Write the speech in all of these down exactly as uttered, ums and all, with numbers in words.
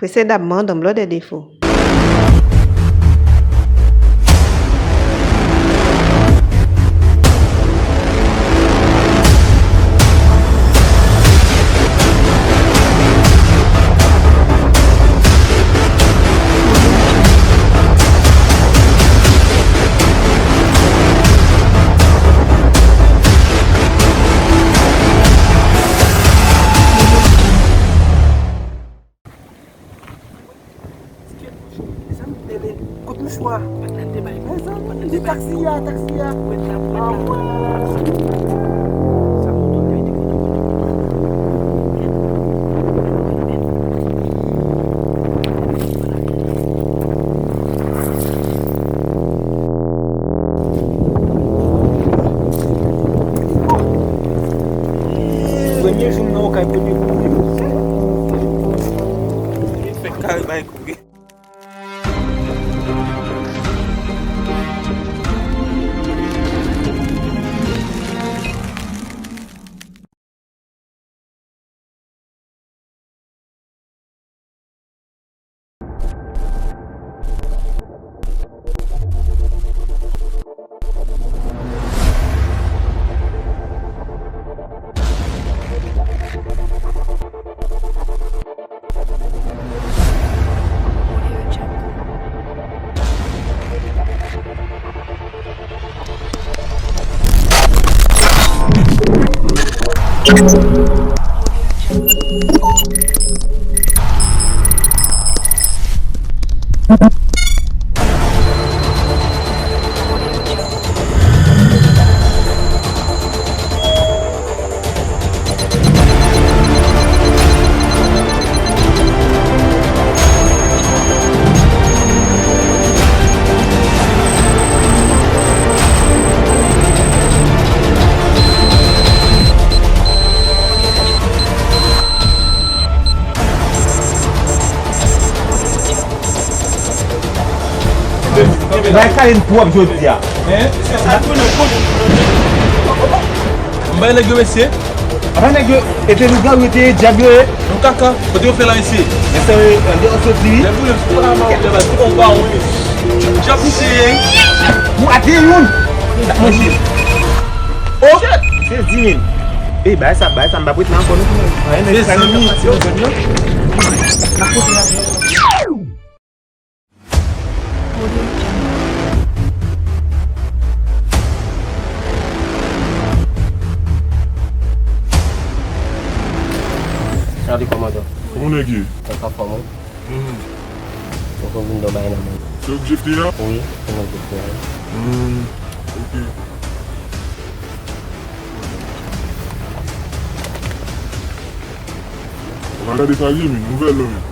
Presedamman, dans l'ordre des défauts. Kot mouchwa? Mezanmi, di taksi a, taksi a. Ah, ouais. Premye jou m nan Okay, premye kou. Fèk kare bay kouri. Bay Kalin pwòp jodi a. M bay nèg yo, mesye. Apa nèg yo, e te lougawou yo te ye, dyab yo ye. Yon kaka, kote yo fè la, mesye? Mesye, wi, an deyò soti, wi. Lè pou yo fè la, man, ou lè ba tout on ba, wi. Dyab, misye ye. Ou ate youn. Manje. Oh! Se di mil. Ey, bay sa, bay sa, m pa prete nan ankò non. Mezanmi, yo. N ap pote lajan. Salut, kòmandan. Kòman nèg ye? Sa ka fè mwen? Mhm. Ou konn vin dò bay nan men. Se ou k jete a? Wi, se mwen k jete a. Hmm, ok. Ou pa gade sa l ye, men, nouvèl non, men.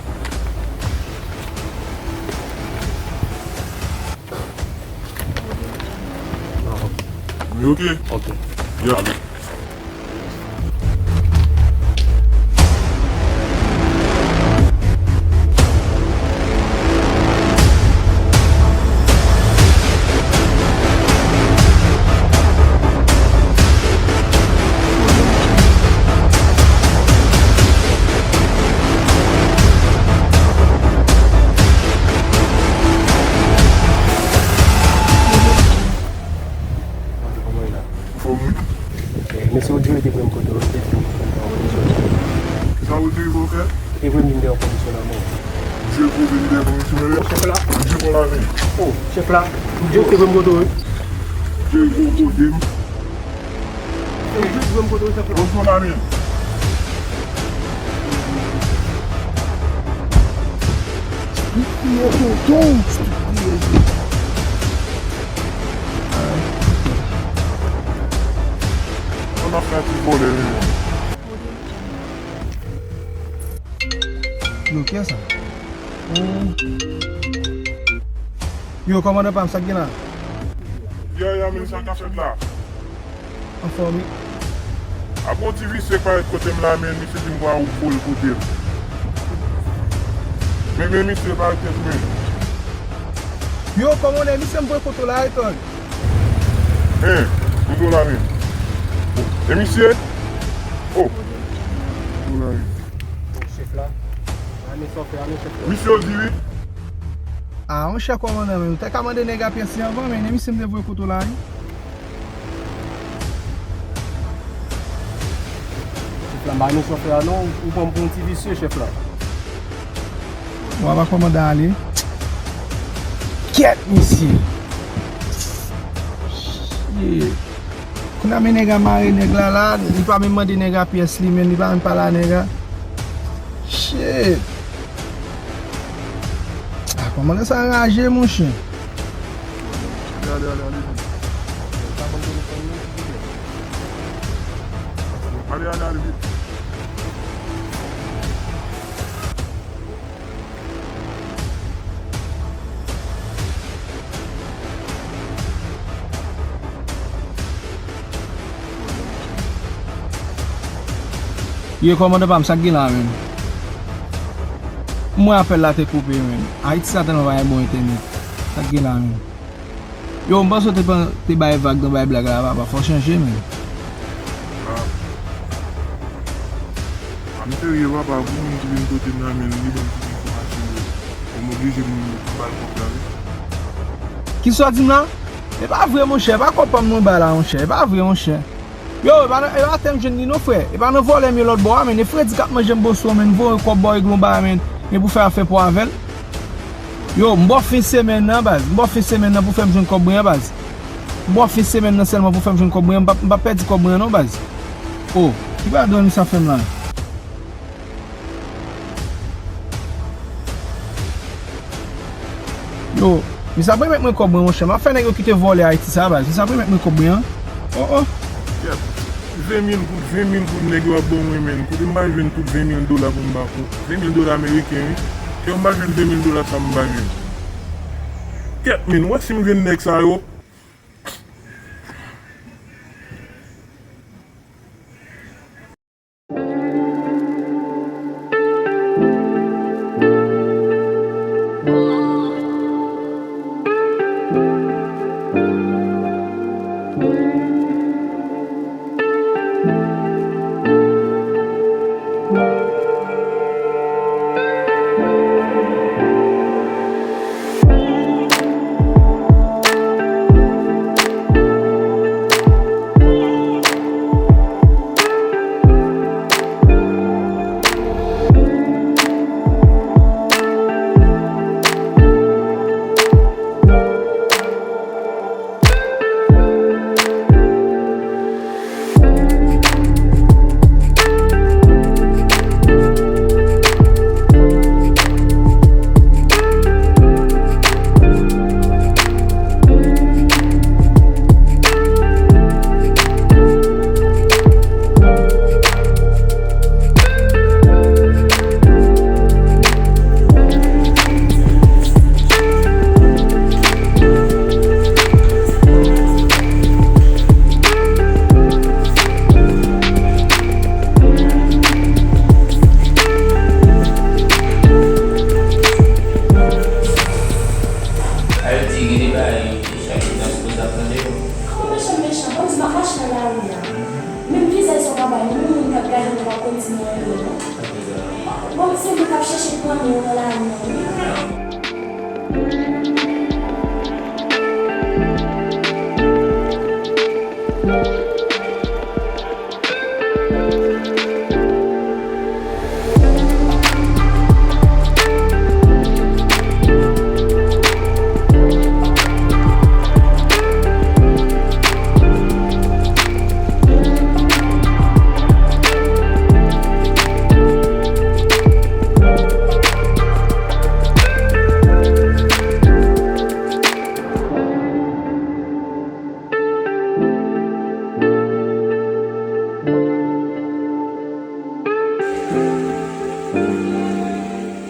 Wi, ok. Ok. Ya. Anfòm, wi. Mesye Rodrigue te pran m kote w, te di m konn pran kondisyon. Kisa Rodrigue fè w fè? Te pran m deyò kondisyon nan men w. Misye pran m deyò kondisyon nan men w? Chèf la. Misye pran lajan. Oh, chèf la. Misye te pran m kote w, wi. Misye pran m kote m. Misye pran m kote w, chèf la. Kondisyon nan men w. Stupid, tonton, stupid. An ap fè ti vòlè, wi. Yo, kiyès sa? Oh. Yo, kòmandan pa m, sa k gen la? Ya, ya, men sa k ap fèt la? Anfòm, wi. Ap gon ti visye k parèt kote m la, men misye di m pou al voye l kote l. Men, men misye parèt tèt mwen. Yo, kòmandan, misye m voye kote w la, etan. Hein, kote w la menm? E misye? Oh. Kote w la menm? Bon, chèf la. Wi, se yo di wi. Ah, monchè kòmandan, men ou te ka mande nèg a pyès li anvan, men e misye m te voye kote w la, wi. Chèf la, m pa renmen chofè a non, ou pran m pou yon ti visye, chèf la. Bon, apa kòmandan ale? Kèt, misye. Shit. Kounye a men nèg a mare nèg la la, li pa menm mande nèg a pyès li, men li pa menm pale a nèg a. Shit. Ah, kòmandan sa anraje, monchè. Ale, ale, ale, ale vit. Ale, ale, ale vit. Ye, kòmandan pa m, sa k gen la menm? M wè apèl la te koupe menm. Ayiti sa tèlman pa gen bon entènèt. Sa k gen la menm? Yo, m panse w te, te bay vag nan bay blag la, papa. Fò w chanje, menm. Ah. Ah, m serye, papa. Pou moun ki vin kote m la, men li ban m tout enfòmasyon yo. Fò m oblije m ba l kòb la, wi. Kisa w di m la? E pa vre, monchè. E pa kòb pa m nou ba la, monchè. E pa vre, monchè. Yo, e pa nan, e pa atè m jwenn li non, frè. E pa nan vòlè m ye lòt bò a, men. E fredi k ap manje m boso, men. Voye kòb ba w, regle yon bagay, men. Men pou fè afè pou avè l. Yo, m ba w fen semèn nan, baz. M ba w fen semèn nan pou fè m jwenn kòb mwen an, baz. M ba w fen semèn nan sèlman pou fè m jwenn kòb mwen an. M p ap, m p ap pèdi kòb mwen an, non, baz. O, ki bradòni sa fè m la? Yo, misye ap remèt mwen kòb mwen, monchè. M ap fè nèg yo kite vòlè Ayiti sa, baz. Misye ap remèt mwen kòb mwen an. O, o. Kèt, ven mil goud, ven mil goud nèg yo ap ban mwen, menn. Kote m pral jwenn tout ven mil dola pou m ba kont? Ven mil dola ameriken, wi. Kè m pa jwenn ven mil dola sa m pa jwenn. Kèt, menn, w wè si m jwenn nèg sa yo? Ayiti, gen de bagay, chak jou n ap sipoze ap tande yo. Kòman mechan mechan? Kòmsi m ap mache nan lari a. Menm vizaj sa w pa bay moun, moun k ap gade m yo p ap konn di m anyen, non. Bon, se mwen k ap chèche pran men yo nan lari a, wi.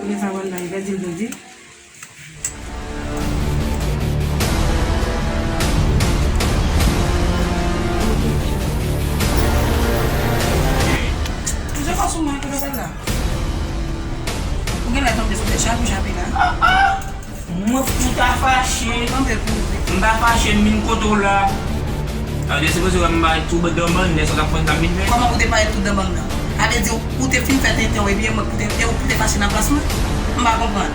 Kounye sa, wè l la, li pèdi l jodi. Ou se fòs ou mwen, kote w pral la? Ou genlè tonbe sou tèt chapi chapi la. Mwen fouta fache. Tonbe pou ou. M pa fache, m vin kote w la. Sa vle di, sipoze wè m bay tou dan bann, lè sa t ap pran, m t ap vin fè. Kòman pou te pare tou dan bann nan? Sa vle di ou te fin fè tenten w epi e mwen pou te, e ou pou te fache nan plas mwen? M pa konprann.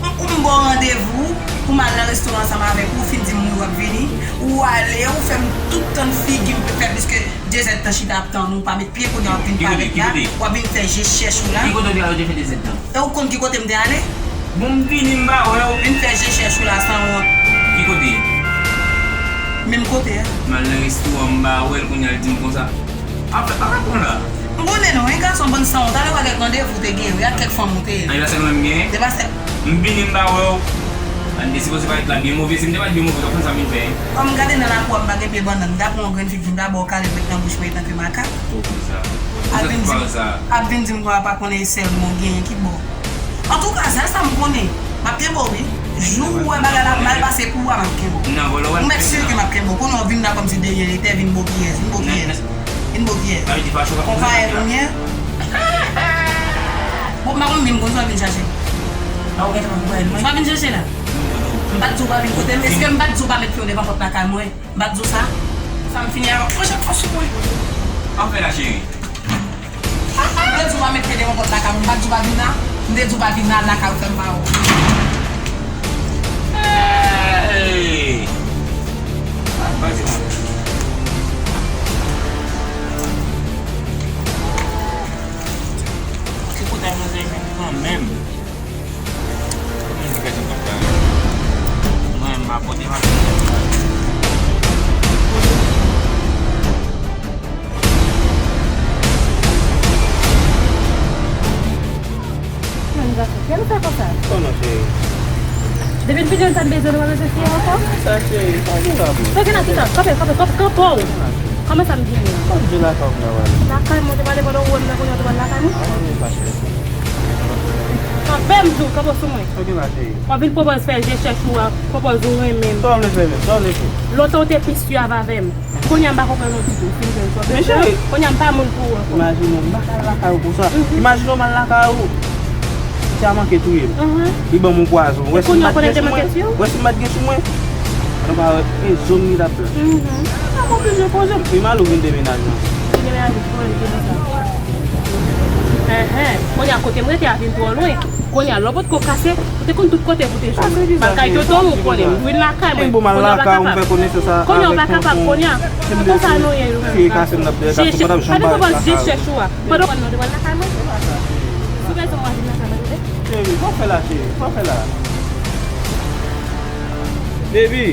M, ou m ba w randevou pou m al nan restoran ansanm avèk ou, ou fin di m wi w ap vini, ou ale, ou fè m tout tann figi m pe fè pliske de zèdtan chita ap tann ou, ou pa met pye, kounye a w ap vin parèt la, w ap vin fè je chèch ou la. Ki kote w te al ou te fè de zèdtan? E ou konn ki kote m te ale? Bon, m vini, m pa wè w. Vin fè je chèch ou la sanwont. Ki kote? Menm kote a. M al nan restoran, m pa wè l, kounye a l di m konsa. Anfèt, pa ka pran la. M konnen non, yon gason bann sanwont, alò pa kèk randevou w te genyen, wi, ak kèk fanm ou te ye. Anivèsè nou menm genyen? Se pa sèl. M vini, m pa wè w. Ann te sipoze parèt la byen move, si m te parèt byen move, w t ap konn sa m vin fè. Kòm m gade nan lakou a, m pa gen pye bannann, m ta pran yon grenn fig, m ta ba w kale, m met nan bouch mwen, tankou makak. Ap vin di m, ap vin di m konsa pa konnen e sèl mwen w genyen, ki bò? Antouka, sèl sa m konnen, m ap kenbe w wi. Jou ou wè bagay la ap mal pase pou ou a, m ap kenbe w. M mèt sire ke m ap kenbe w. Kounye a w vin la kòmsi de rien n'était, vin bokiyèz, vin bokiyèz. Vin bokiyèz. Konpayè kounye a. Bon, m pa konn, men m konn sa w vin chache. Ou pa vin chache la? M pa t di w pa vin kote m. Èske m pa t di w pa met pye w devan pòt lakay mwen? M pa t di w sa? Sa m fini avè w. Monchè, fò sou mwen. Anfè la, cheri. M te di w pa met pye devan pòt lakay mwen. M pa t di w pa vin la. M te di w pa vin la lakay ou, fè m pa wè w. Hey! Ah, vas-y, mon. Ki kote a manzè menm kanmenm? Mwen, m ap pote machin. Kè m fè konsa. Kòman, cheri? Depi n fini, sa n bezwen, nou pa bezwen fini ankò? Sa, cheri, pa gen sa pou. Fè gen la, chita. Kanpe, kanpe, kanpe, kanpe w. Kòman sa m vini an? Kòm di lakay ou m ta pale. Lakay mwen, ou te pale pandan ou wè m nan kounye a, ou te pale lakay mwen? Kanpe m di w, kanpe sou mwen. Sa gen la, cheri? W ap vin pwopòz fè je chèch ou a, pwopòz ou renmen m. Sa w vle fè menm? Sa w vle fè? Lontan ou te pi swiv avè m. Kounye a m pa konprann ou ditou, ou fin jwenn sa w bezwen. Men cheri, kounye a m pa moun pou ou ankò. Imajine w, m pa ka al lakay ou konsa. Mhm. Imajine w m al lakay ou. Ti a manke touye m. Mhm. Li ban m yon pwazon. Wè si m pa t gen sou mwen. Wè si m pa t gen sou mwen. Ann pa wè, e zo m li t ap pran. Mhm. Sa m oblije poze m. Pi mal ou vin demenaje ankò. Vin demenaje, ki pwoblèm ki gen sa? Enhen. Kounye a kote m rete a vin twò lwen. Kounye a, lè w potko kase, ou te konn tout kote pou te jwenn mwen. M al kay tonton m, ou konnen, m vin lakay mwen. Kounye a w pa kapab. Kounye a w pa kapab, kounye a. Tonton sa nou ye, nou menm gason. Je chèch, pa de pwopòz je chèch ou a. Pandan w konn nou te pral lakay mwen. Si w bezwen mwen vin lakay mwen, tande. Cheri, sa w fè la, cheri? Sa w fè la? Baby.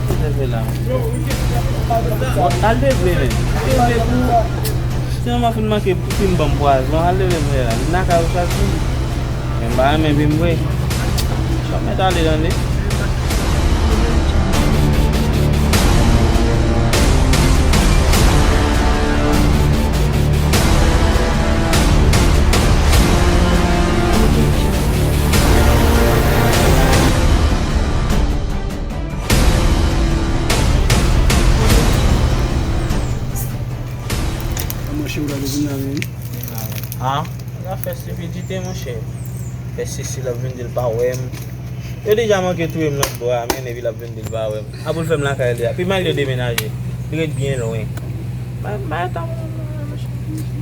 Al leve la. Al leve, men. Al leve pou, si manman fin manke pou fin ban m pwazon, al leve m la. M lakay ou chak jou. Men m pa renmen vi m vre. Sa mèt ale tande. Kòman cheri w la depi nan men? Ah, zafè estipidite, monchè. Fè Sisi l ap vin di l pa wè m. Yo deja manke touye m lòt bò a, men epi l ap vin di l pa wè m. Apre l fè m lakay li a. Pi mal yo demenaje. Li ret byen lwen. Ba, ba, ta, monchè.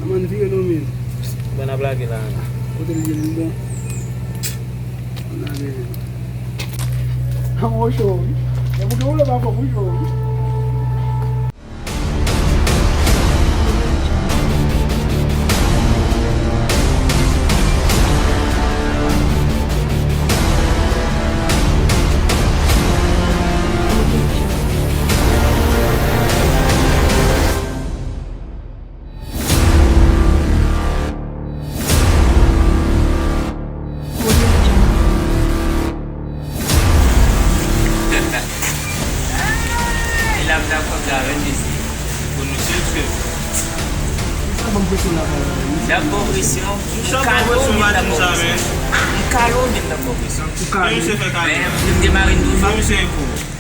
Ann vire non, men. Bon, n ap lage la. Kote l ye, li bon. Ann lage. An mwen cho, wi. E pou gen ou lè pa fò pou cho, wi. L ap dakò sa avè m, mesye. Pou nou swiv, swiv. Misye ap ban m presyon la, papa. L ap ban w presyon. Misye ap ban m presyon maten sa, men. M kale w, men l ap ban w presyon. Ou kale. Men misye fè kale. Men m gen mari m toujou. Sa misye ye pou ou?